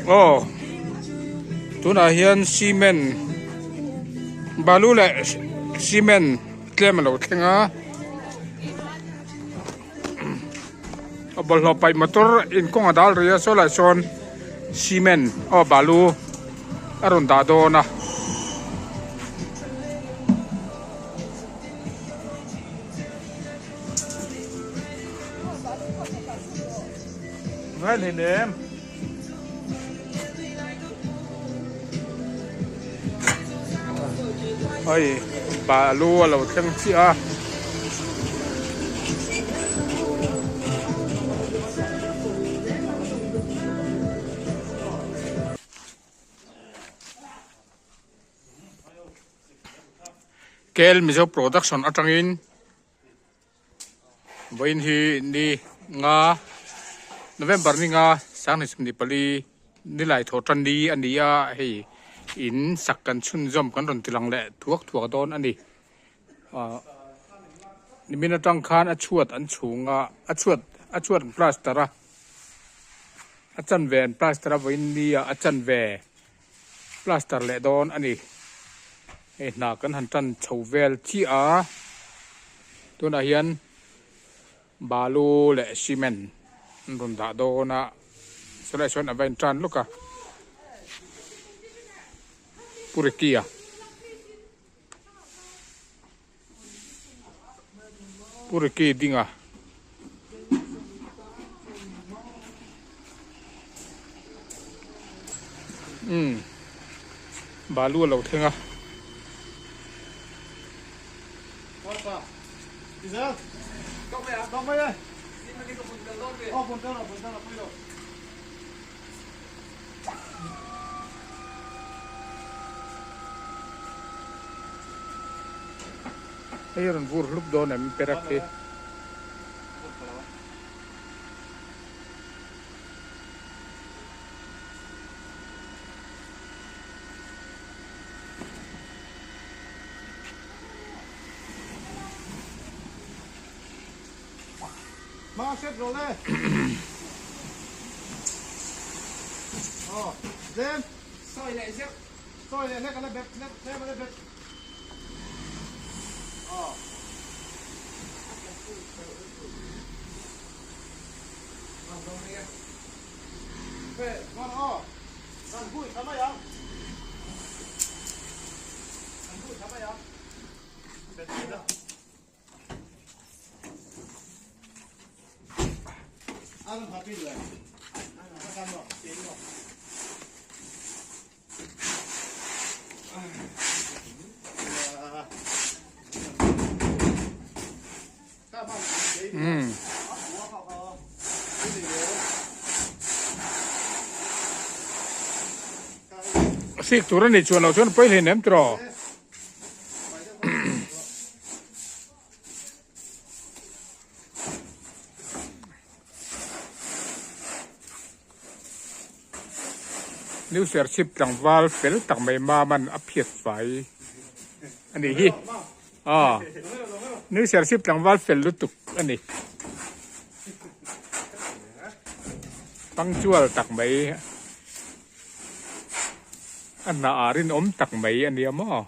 Aw tunah hian cement balu leh cement tlem a lo thleng a a bawlhhlawh paih motor in kawng a dal rih a saw lai sawn cement aw balu a rawn dah dawn a. Ngai hlei nem. Hei balu a lo thleng chiah a. Kel Mizo Production atangin Vawiin hi ni nga November ni nga sanghnih 24 nilai thawh tan ni a ni a hei in sak kan chhunzawm kan rawn ti lang leh thuak thuak dawn a ni ah nimin atang khan a chhuat an chhung a a chhuat a chhuat an plaster a a chanve an plaster a vawiin ni ah a chanve. Plaster leh dawn a ni. Hei hna kan han tan chho vel chiah a, tunah hian balu leh cement an rawn dah dawn a, sawlai sawn a va in tan lawk a, Pu Ricky-a. Pu Ricky ding a. Umm balu a lo thleng a. Hei rawn vur hlup dawn em perak hi. Sik tur a ni chuan loh chuan pawi hlei nem tiraw. New Serchhip tlangval fel tak mai Maman a phiat fai a nih hi. Aw New Serchhip tlangval fel lutuk a ni. Punctual tak mai a hna ah rinawm tak mai a nia maw.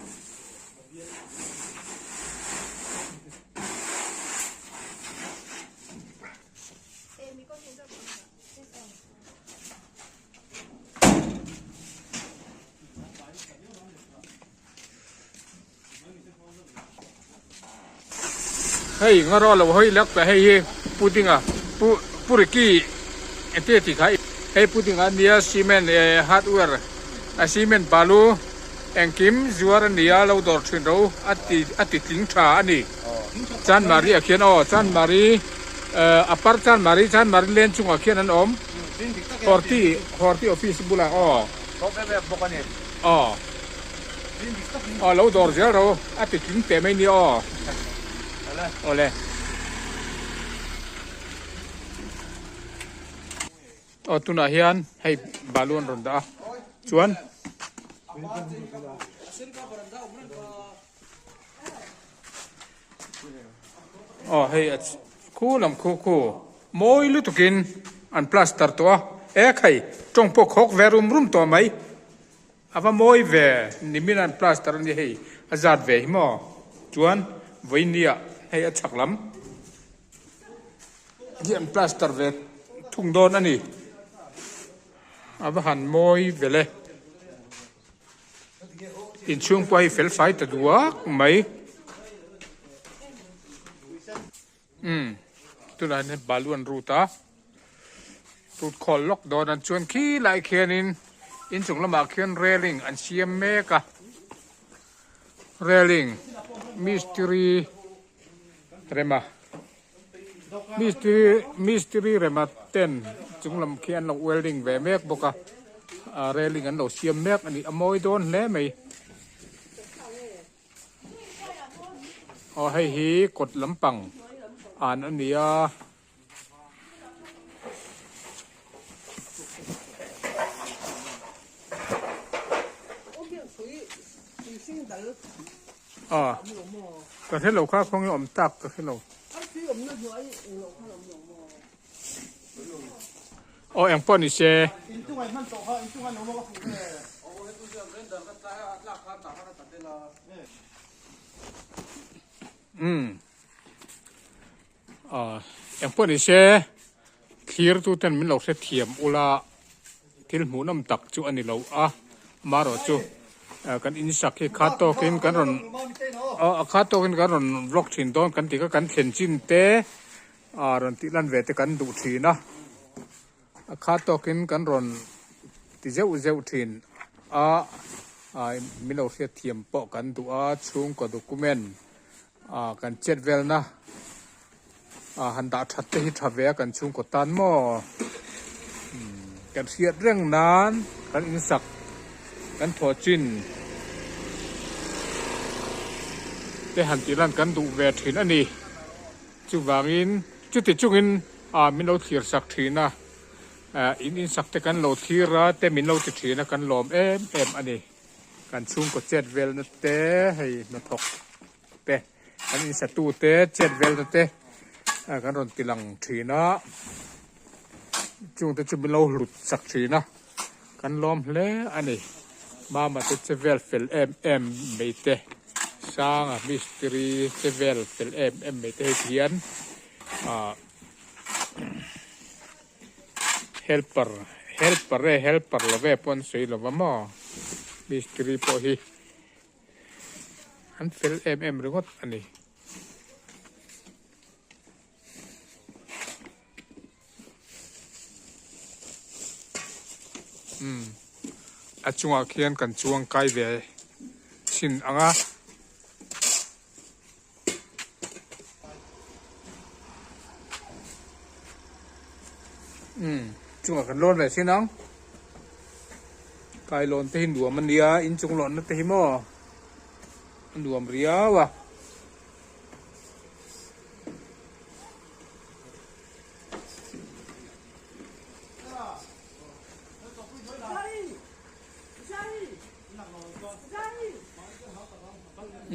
Hei nga rawh lo hawi lak ta hei hi pudding a pu puriki ente tih kha hei pudding a nia cement eh hardware a cement balu engkim zuar a nia lo dawr thin ro a ti a ti tling tha a ni chanmari ah khian aw chanmari eh a par chanmari chanmari leng chungah khian an awm horti horti office bulah aw aw. Aw lo dawr zel ro a ti tling teh mai nia aw. Awle. Aw tunah hian hei balu an rawn dah a chuan aw hei a khu lam khu khu mawi lutukin an plaster tawh a. E khai, tawng pawh khawk ve rum rum tawh mai. A va mawi ve, nimin an plaster a nia hei, a zat ve hi maw? Chuan vawinia hei a chhak lam hi an plaster ve thung dawn a ni. A va han mawi vel e. Inchhung pawh hei fel fai ta duak mai. Umm tunah hian balu an rut a rut khawl lawk dawn an chuan khi lai khianin inchung lamah khian railing an siam mek a railing mistiri rema mistiri mistiri rema ten chung lam khi an lo welding ve mek bawk a ah railing an lo siam mek a ni a mawi dawn hle mai. Aw hei hi kawt lampang an a ni a. Aw ka hre lo kha khawnge awm tak ka hre lo. Aw eng pawh ni se. Umm aw eng pawh ni se thlir tu ten min lo hrethiam ula thil hmuhnawm tak chu a ni lo a amaherawhchu kan insak hi khat tawkin kan rawn aw a khat tawkin kan rawn vlog thin dawn kan tih kha kan thlen chin te. Ah rawn tih lan ve te kan duh thin a, a khat tawkin kan rawn ti zeuh zeuh thin a, ah min lo hriat thiam pawh kan duh a, chhungkaw document ah kan chet velna ah han dah that te hi tha ve a kan chhungkaw tan maw umm kan hriat reng nan kan insak kan thawh chin te han tih lan kan duh ve thin a ni. Chuvangin chuti chungin ah min lo thlir sak thin a, in insak te kan lo thlir a te min lo ti thin a kan lawm em em a ni. Kan chhungkaw chet velna te hei hnathawk te kan insatu te chet velna te kan rawn ti lang thin a, chungte chu min lo hlut sak thin a kan lawm hle a ni. Mama te che vel fel em em mai te. Sanga mistiri che vel fel em em mai te hei ti hian ah helper helper e helper lo ve pawh an sawi lo va maw mistiri pawh hi an fel em em ringawt a ni. Umm a chungah khian kan chuang kai ve thin ang a. Umm chungah kan lawn ve thin ang. Kailawn te hi nuam a nia inchung lawnna te hi maw a nuam riau a.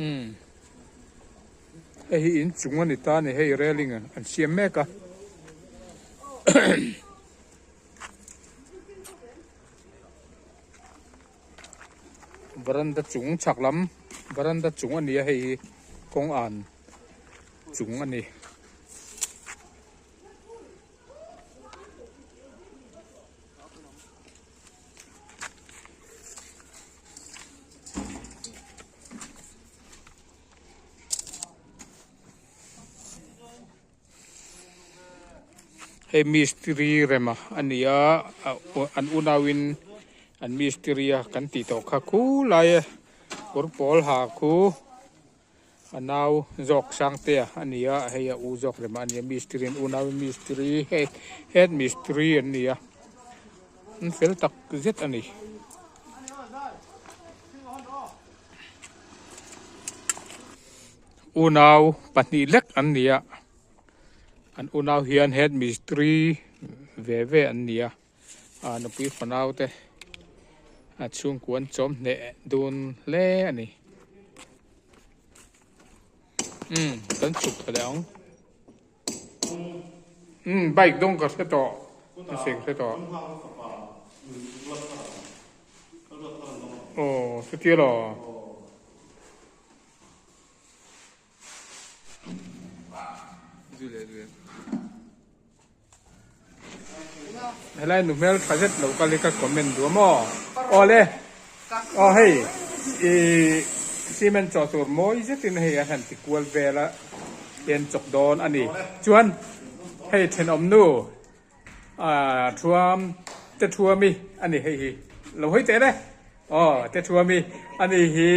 Umm hei hi in chung a ni ta a ni hei railing an siam mek a varanda chung chhak lam varanda chung a ni a hei hi kawng an chung a ni. Hei mistiri rema a ni a an unauin an mistiri a kan tih tawh kha khulai e kawr pawl ha khu. A nau zawk Sangtea a ni a, hei a u zawk rem a ni a, mistiri an unau in mistiri hei head mistiri an ni a, an fel tak zet a ni. Unau pahnih lek an ni a, an unau hian head mistiri ve ve an ni a, a nupui fanau te a chhungkua an chawm hneh dun hle a ni. Umm kan chhuk thla leh ang. Umm bike dawng ka hre tawh. Sing hre tawh. Aw chutia law. Helai nu hmel tha zet lo kal hi ka comment duh a maw? Aw le, aw hei ih cement chawh tur mawi zetin hei a han ti kual vel a hian chawk dawn a ni. Chuan hei thenawm nu ah thuam te thuami a ni hei hi lo hawi teh le aw te thuami a ni hi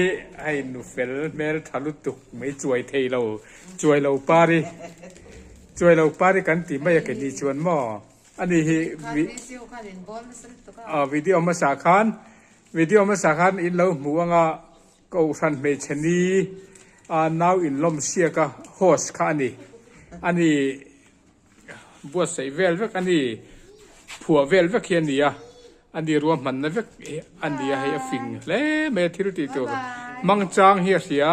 hei nu fel hmel tha lutuk mai chuai thei lo chuai lo pari. Chuai lo pari kan ti mai a ke ni chuan maw? Ani hi video hmasa khan video hmasa khan in lo hmu anga Kohhran hmeichhe ni a nau inlawm siak a host kha a ni. Ani buatsaih vel vek a ni, phuah vel vek hi a ni a, ani ruahmanna vek a ni a, hei a fing hle mai a thil tih tur hmangchang hi a hria.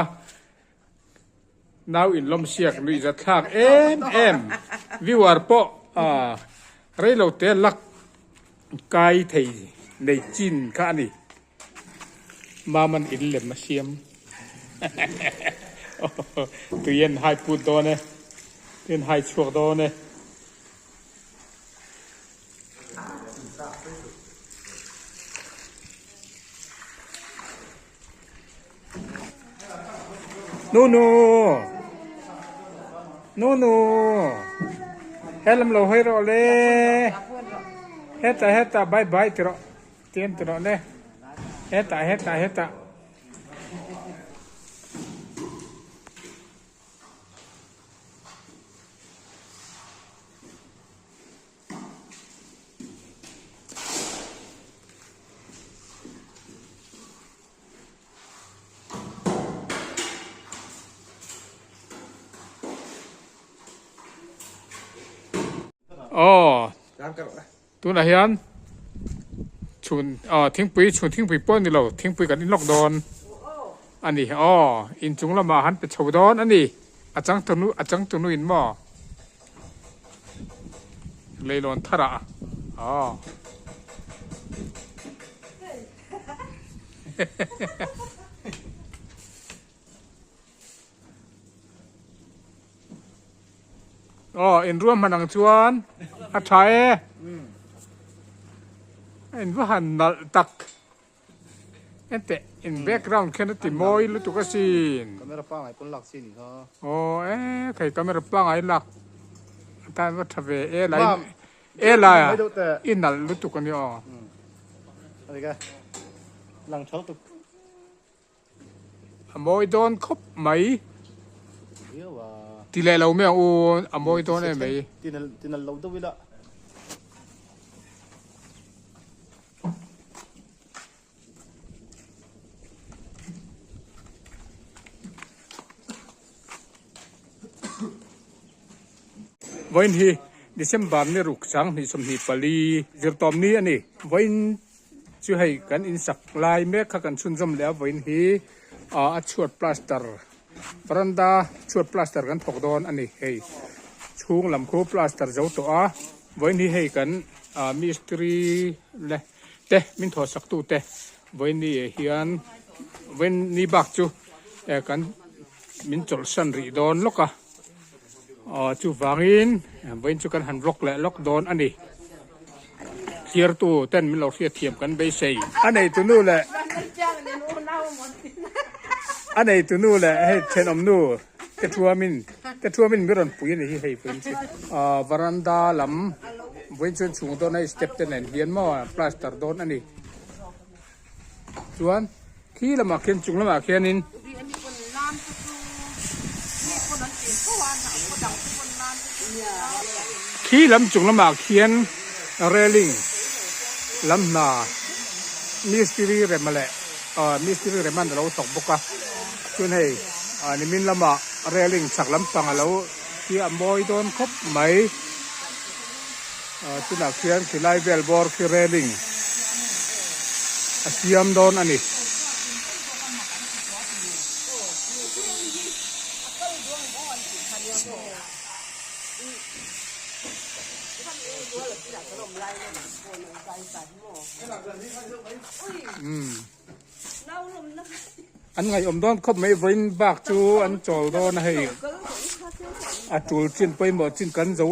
Nau inlawm siak nuih zat thlak em em viewer pawh reilo te lak kai thei nei chin kha a ni. Maman in lem a siam tui an hai put dawn e tui an hai chhuak dawn e. Nunu Nunu helam lo hawi rawh le hetah hetah bye bye ti rawh tian ti rawh le hetah hetah hetah. Aw tunah hian chhun aw thingpui chhun thingpui pawh a ni lo thingpui kan inlawk dawn a ni aw inchung lamah han pe chho dawn a ni a changtunu a changtunu in maw. Leilawn thar ah aw. Aw in ruah hman ang chuan a tha e. In va han nalh tak. Enteh in background khian a ti mawi lutuk asin. Camera pangai pawn lak chi ni kha. Aw e khai camera pangai lak atan va tha ve e lai e lai a i nalh lutuk ani aw. Ani ka lang tha lutuk. A mawi dawn khawp mai. Ti leh lo mai ang u a mawi dawn em mai. Ti nalh lo deuh ila. Vawiin hi December ni ruk 2024 zirtawm ni a ni. Vawiin chu hei kan insak lai mek kha kan chhunzawm leh a, vawiin hi a chhuat plaster veranda chhuat plaster kan thawk dawn a ni. Hei chhung lam khu plaster zo tawh a, vawiin hi hei kan mistiri le te min thawh sak tu te vawiin ni ah hian vawiin ni bak chu kan min chawlhsan rih dawn lawk a aw chuvangin vawiin chu kan han vlog leh lawk dawn a ni thirtu ten min lo hriat thiam kan beisei a neitu nu leh a neitu nu leh hei thenawm nu te thuamin te thuamin mi rawn pui a ni hi hei vawiin chu ah varanda lam vawiin chuan chhung dawn a step te nen hian maw plaster dawn a ni chuan khi lamah khian chung lamah khianin khi lam chung lamah khian railing lam hna mistiri rema leh ah mistiri rema'n a lo thawk bawk a chuan hei ah nimin lamah railing chhak lampang a lo khi a mawi dawn khawp mai. Tunah khian khilai vel bawr khi railing a siam dawn a ni. An ngaihawm dawn khawp mai vawiin bak chu an chawl dawn a hei a tul chin pawimawh chin kan zo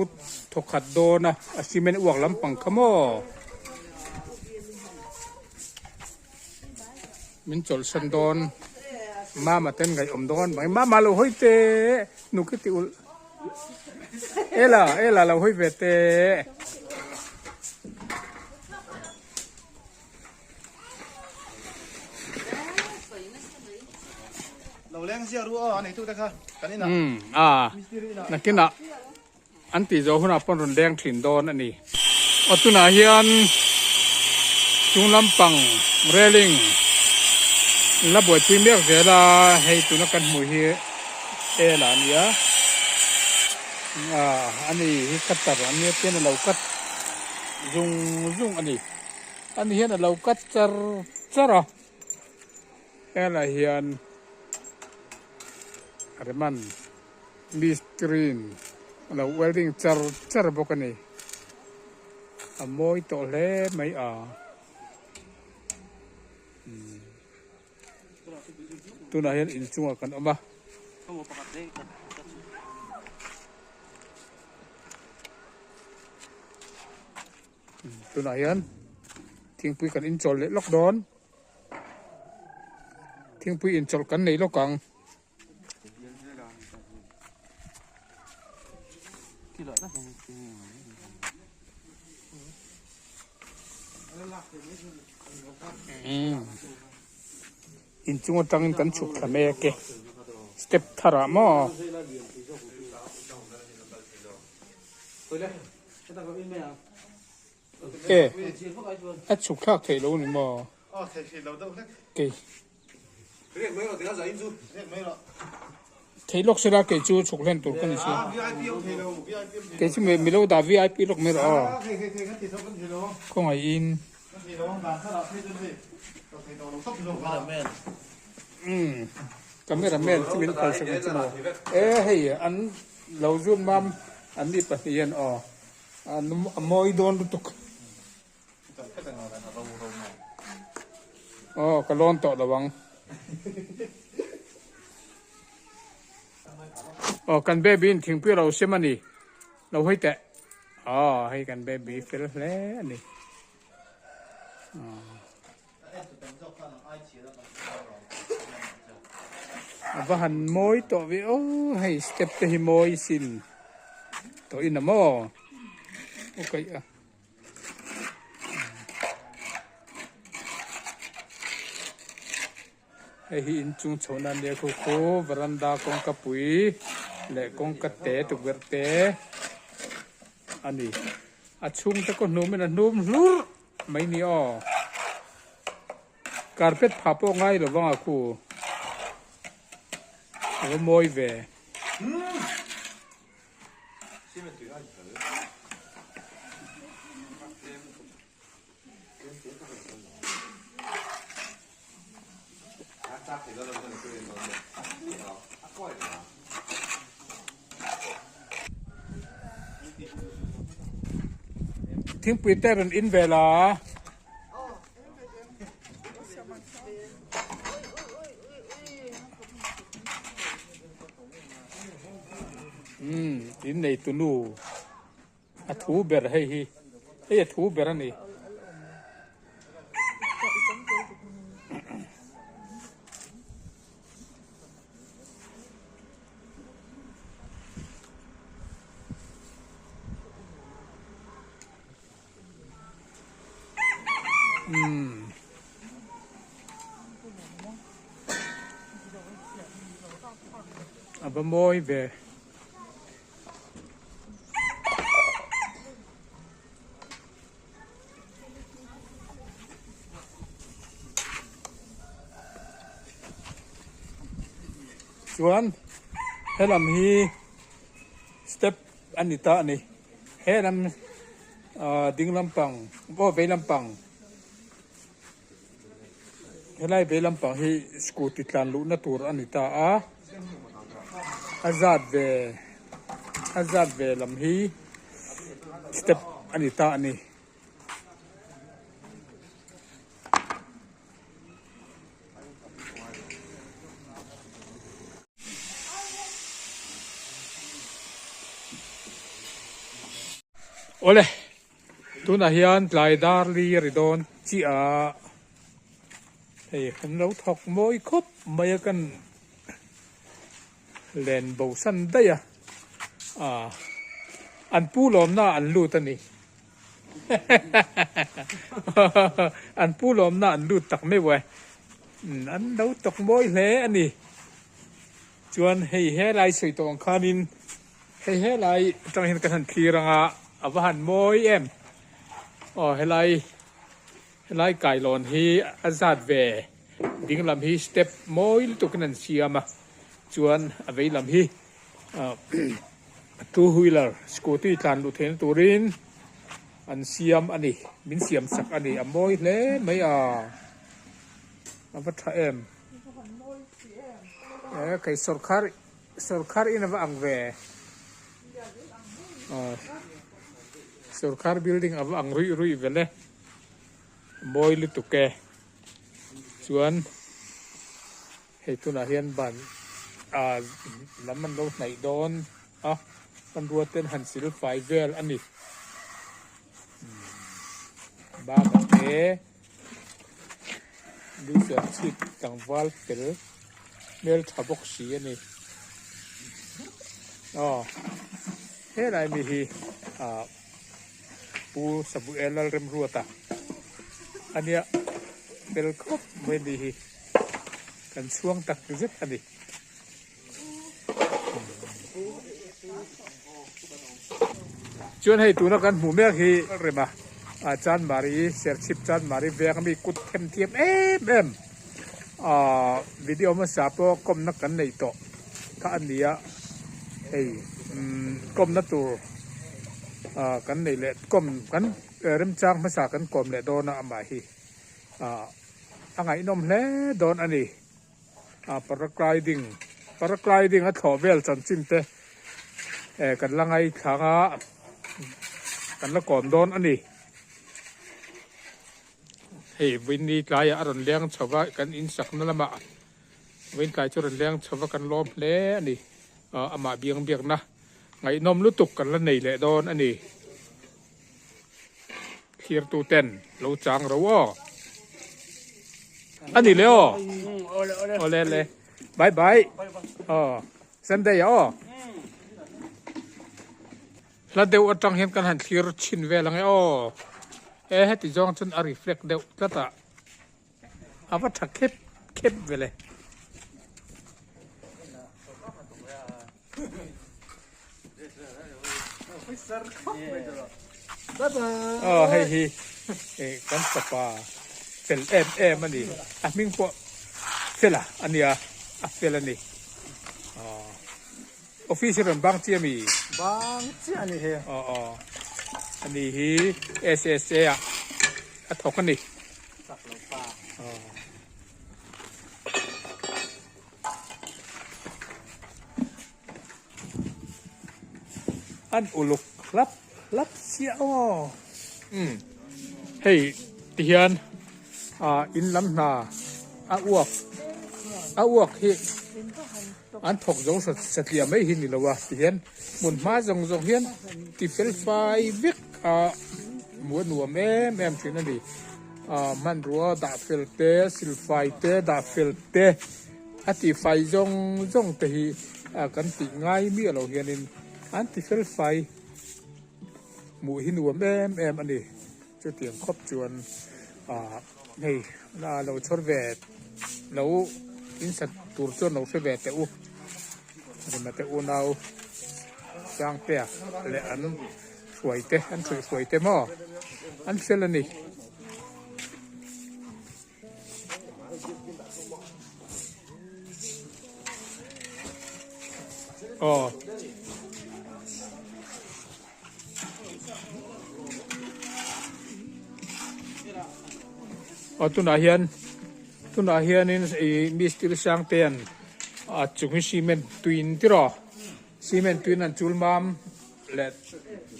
thawkhat dawn a a cement uak lampang kha maw min chawlhsan dawn mama ten ngaihawm dawn mai mama lo hawi teh nuk i ti ulh ela ela lo hawi ve teh. Lo leng zia ru aw a neitu te kha kan inah. Umm a nakinah an tih zawh hunah pawn rawn leng thin dawn a ni. Aw tunah hian chung lampang railing la buaipui mek zel a hei tuna kan hmuh hi ela a nia a ni hi cutter a nia tian a lo cut zung zung a ni. Ani hian a lo cut char char a, helaiah hian Reman mistri in a lo welding char char bawk a ni. A mawi tawh hle mai a. Tunah hian inchungah kan awm a. Tunah hian thingpui kan inchawl leh lawk dawn. Thingpui inchawlh kan nei lawk ang. Inchung atangin kan chhuk thla mek e. Step tharah maw. E, a chhuk thlak theih lo ni maw? Kei. Theih lawk sela kei chu chhuk hlen tur ka ni si. Kei chu mi lo dah VIP lawk mai rawh aw. Khawngaihin. Umm, camera man chu min phalsak ang chu maw? E hei an. Lo zun mam an ni pahnih hian aw a mawi dawn lutuk. Aw ka lawn tawh lo ang. Aw kan baby in thingpui ro sem a ni. Lo hawi teh. Aw hei kan baby fel hle a ni. Aw. A va han mawi tawh ve aw hei step te hi mawi sin tawh in a maw aw kaih a. Hei hi inchung chhohna a nia khu khu veranda kawngka pui leh kawngka te tukverh te a ni a chhungte kaw hnum in a hnum hlurh. Mai ni aw. Carpet phah pawh ngai lo vang a khu. A va mawi ve. Thingpui te rawn in ve la. Umm in nei tu nu a thu ber hei hi hei a thu ber a ni. Umm. A va mawi ve. Chuan helam hi step a ni ta a ni helam ah ding lampang aw vei lampang helai vei lampang hi scooty tlan luhna tur a ni ta a a zat ve a zat ve lam hi step. a ni ta a ni. Awle, tunah hian tlai dar li a ri dawn chiah a, hei kan lo thawk mawi khawp mai a kan len bo san daih a, ah an pu lawmna an lut a ni. An pu lawmna an lut tak meuh e, an lo tawk mawi hle a ni. Chuan hei helai sawi tawh ang khanin hei helai atang hian kan han thlir ang a, a va han mawi em. Aw helai helai kailawn hi a zat ve ding lam hi step mawi lutukin an siam a, chuan a vei lam hi two wheeler scooty tlan luh theihna turin an siam a ni, min siam sak a ni, a mawi hle mai a, a va tha em. E kei sawrkhar sawrkhar in a va ang ve aw sawrkhar building a va ang ruih ruih vel e mawi lutuk e chuan hei tunah hian ban ah lam an lo hnaih dawn a hmanrua ten han sil fai vel a ni bakah te. Luiser chhip tlangval fel hmel tha bawk si a ni. Aw helai mi hi ah Pu Samuel Lalremruata a nia fel khawp mai ni hi kan chhuang tak zet a ni. Chuan hei tuna kan hmuh mek hi rema ah Chanmari Serchhip Chanmari veng ami kut them thiam em em ah video hmasa pawh kawmna kan nei tawh kha a ni a hei umm kawmna tur ah kan nei leh kawm kan remchang hmasa kan kawm leh dawn a amah hi ah a ngaihnawm hle dawn a ni. Ah paragliding paragliding a thlawh vel chanchin te eh kan la ngaithlang a kan la kawm dawn a ni hei vawiin tlaiah a rawn leng chho va kan in sakna lamah vawiin tlai chu a rawn leng chho va kan lawm hle a ni ah amah biang biakna ngaihnawm lutuk kan la nei leh dawn a ni. Thirtu ten lo chang ro aw. A ni le aw. Awle le. Bye bye. Aw. Sunday aw. Hla deuh atang hian kan han thlir chhin vel ang e aw. E heti zawng chuan a reflect deuh tlat a. A va tha khep khep vele. Aw hei hi kan fapa fel em em a ni a hming pawh fela a nia a fel a ni aw office hi rawn bang chiah a mi bang chiah a ni he aw aw a ni hi S_S_A ah a thawk a ni chak lo pa aw. An uluk hlap hlap chiah aw. Umm hei ti hian ah in lam hna a uak a uak hi an thawk zo satliah mai hi ni lo a ti hian hmun hma zawng zawng hian ti fel fai vek a hmuh a nuam em em thin a ni. Ah hmanrua dah fel te silfai te dah fel te a tihfai zawng zawng te hi ah kan tih ngai miah lo hianin an ti fel fai hmuh hi nuam em em a ni chutiang khawp chuan ah hei a lo chhawr ve lo in sat tur chuan lo hre ve teh u rema te unau Sangtea leh an. Hruai te an hruih hruai te maw an fel a ni. Aw. Aw tunah hian tunah hianin ih mistiri sang te an a chung hi cement tuin tiraw cement tuin an chul mam. Leh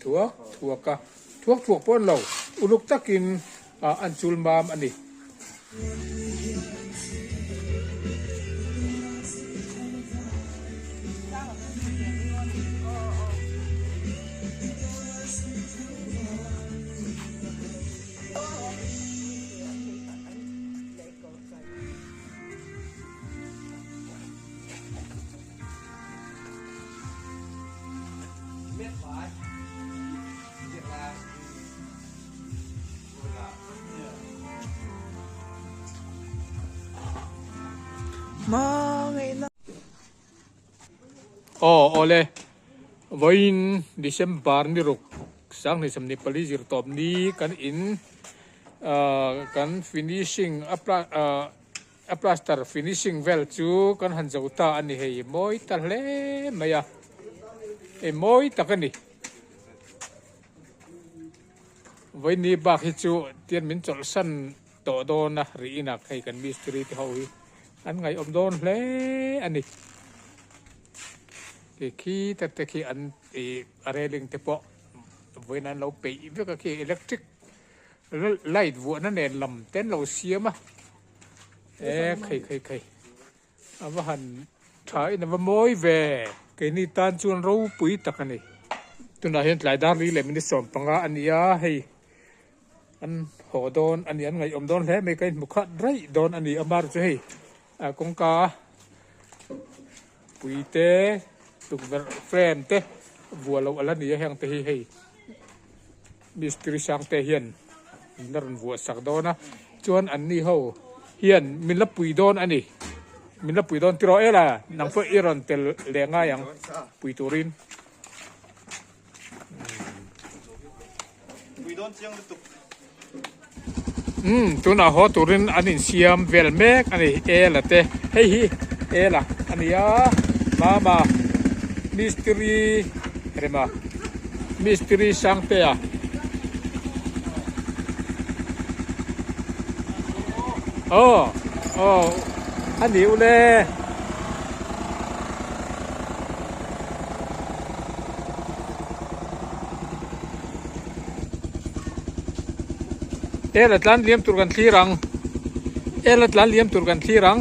thuak thuak a. Thuak thuak pawh an lo uluk takin an chul mam a ni. Aw awle vawiin December ni ruk sanghnih 24 zirtawp ni kan in ah kan finishing a ah A plaster finishing vel chu kan han zo ta a ni hei mawi ta hle mai a hei mawi tak a ni vawiini bak hi chu tian min chawlhsan tawh dawn a rih inah hei kan mistiri te ho hi an ngaihawm dawn hle a ni kei khi te te khi an ih a railing te pawh vawiin an lo peih vek a khi electric Light vuahna nen lam te an lo siam a e khei khei khei a va han tha in a va mawi ve keini tan chuan ropui tak a ni tunah hian tlai dar li leh minute 15 a ni a hei an haw dawn a ni an ngaihawm dawn hle mai ka inhmu khat raih dawn a ni a mar chu hei a kawngka pui te tukverh frame te vuah loh a la ni a heng te hi hei. Mistiri Sangte hian min la rawn vuah sak dawn a, chuan anni ho hian min la pui dawn a ni. Min la pui dawn tiraw ela nang pawh i rawn tel leh ngai ang pui turin. Pui dawn chiang lutuk. Umm tunah haw turin an insiam vel mek a ni ela te hei hi ela a ni a mama mistiri rema mistiri sangtea aw aw a ni ule. Ela tlan liam tur kan thlir ang ela tlan liam tur kan thlir ang.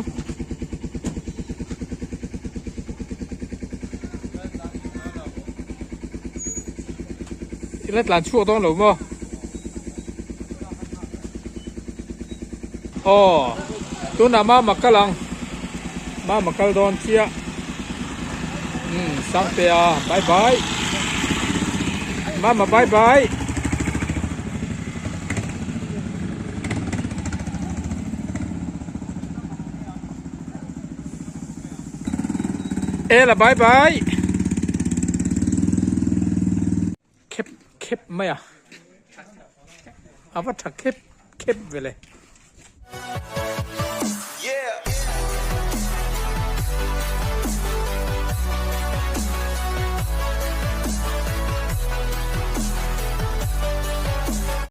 Ela tlan chhuak dawn lo maw? Aw tunah mama kal ang mama kal dawn chiah umm sangtea bye bye mama bye bye. Ela bye bye. Khep khep mai a. A va tha khep khep ve le.